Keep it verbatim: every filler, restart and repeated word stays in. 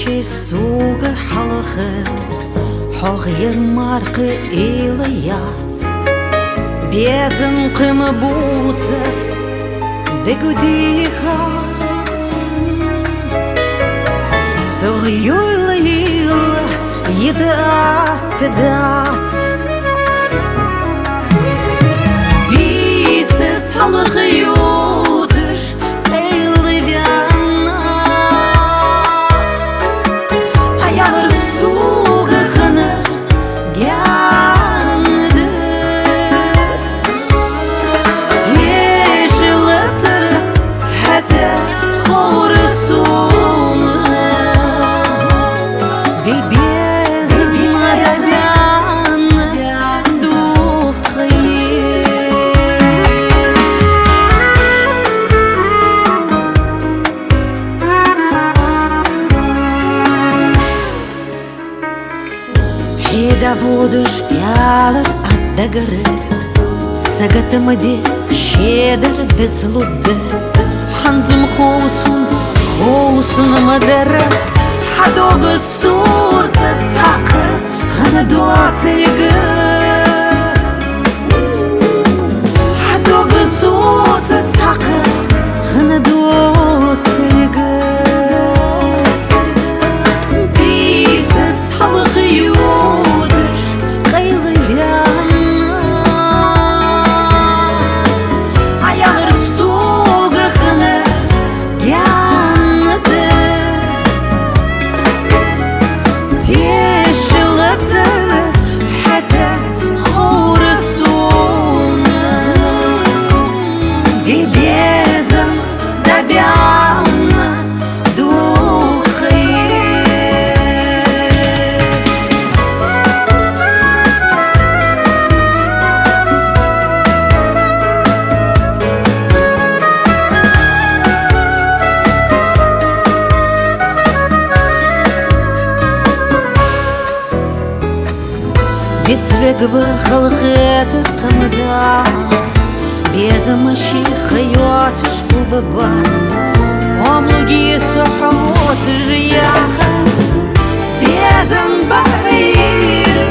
Ши сууга хьалха хьогӀ яр марха ийла яц. Безам къам бувца дегу дийха. Зугъ юйла йийла йида атта дац. Бийса цхьалха юташ къайлаваьнна. Хьаялар сога хана гаьна да. Тешалацар хьата ховра сона. Вай безам ма дӀабаьнна духхьал. Хьеда водаш ялар а дагара, сагота ма де шедар дезалургда. ХӀанз-м хов сона, хов сона ма дара, хьа дог соца цхьаккха хана доацилга. Хьа дог соца цхьаккха хана доацилга. Бийса цхьалха юташ къайлаваьнна. Хьаялар сога хана гаьна да. Тешалацар хьата ховра сона. Вай безам дӀабаьнна духхьал. Веза вегва халхетар къамаьл да. Безам шийх йоацаш хургбац. Омалуги со хьоацаш яха. Безам бахьийра